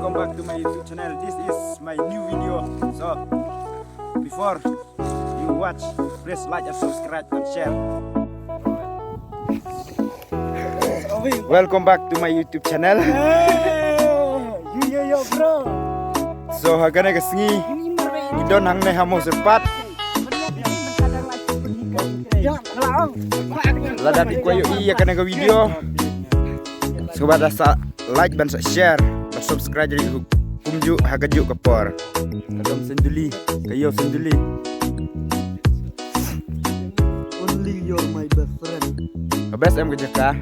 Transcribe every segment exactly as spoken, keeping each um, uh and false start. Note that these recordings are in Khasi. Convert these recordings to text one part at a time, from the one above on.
Welcome back to my YouTube channel. This is my new video. So, before you watch, please like and subscribe and share. Welcome back to my YouTube channel. Hey, yo, yo, yo, bro. So, ha kane ka sngi ngi don hangne ha Mawsyrpat. Lada phi kwah ïohi ïa kane ka video, sngewbha da sa like ban sa share ban subscribe ïa u kumjuh ha kajuh ka por. Ka dom senduli, ka ïew senduli. Only you're my best friend. Ka best em ka jaka.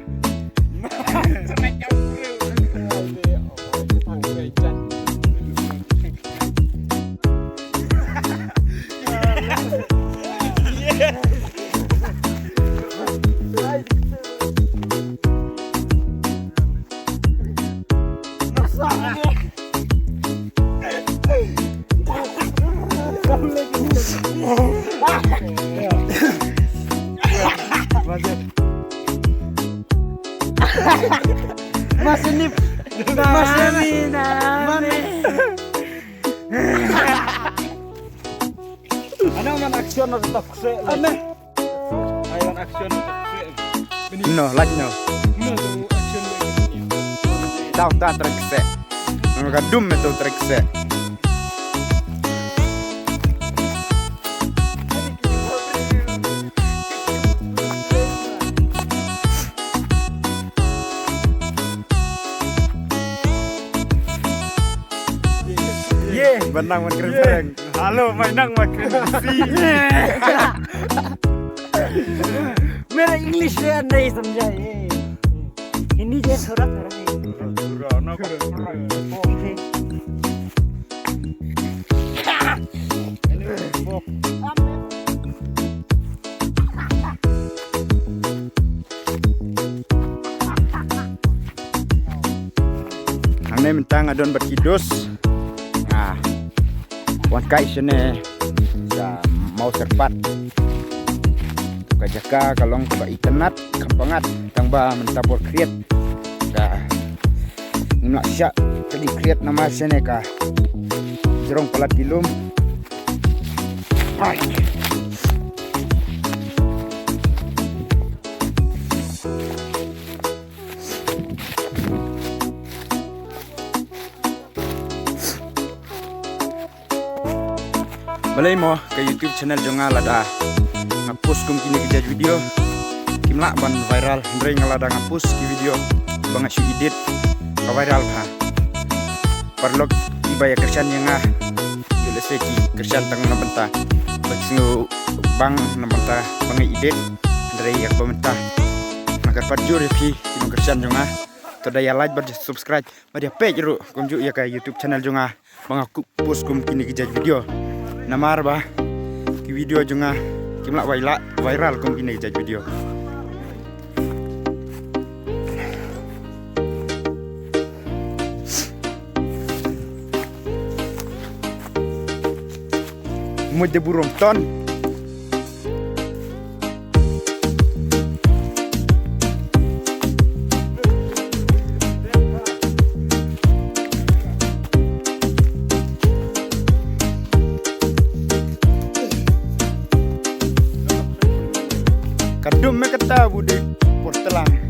Masinip. Masinip. Ano man action na tak se. Ane. Ayan action na tak se. No, like no. No, action. Tau ta trek se. Ano ka dum me tu trek se. Ye, ban nang ban kren prank. Halo, mai nang mai kren si. मेरा इंग्लिश नहीं समझा ये। हिंदी जे थोड़ा थोड़ा है। थोड़ा ना। Hangne mynta nga don bad ki dos. Nga wan kai shane sha Mawsyrpat. Ka jaka ka long kaba itynnad, kham pyngngad, tang ba mynta por khriat. Ka ngim lah shah ka dei khriat namar shane ka jrong palat ki lum. Ai. Balei mo ka YouTube channel jong nga lada nga post kum kine ki jait video kim lah ban viral, hynrei nga lada nga post ki video ba nga shu edit ka viral bha. Paralok kiba ïa kyrshan ïa nga, ïoh lehse ki kyrshan tang na bynta ba ki sngew bang na bynta ba nga edit, hynrei ïa kaba mynta nga kyrpad jur ïa phi ki nongkyrshan jong nga. To da ïa like bad subscribe bad ïa peit ruh kumjuh ïa ka YouTube channel jong nga ba nga post kum kine ki jait video. Namar ba ki video jong nga kim lah viral kum kine ki jait video. Mut de burom ton. Ka dum me kata bu dei por tlang.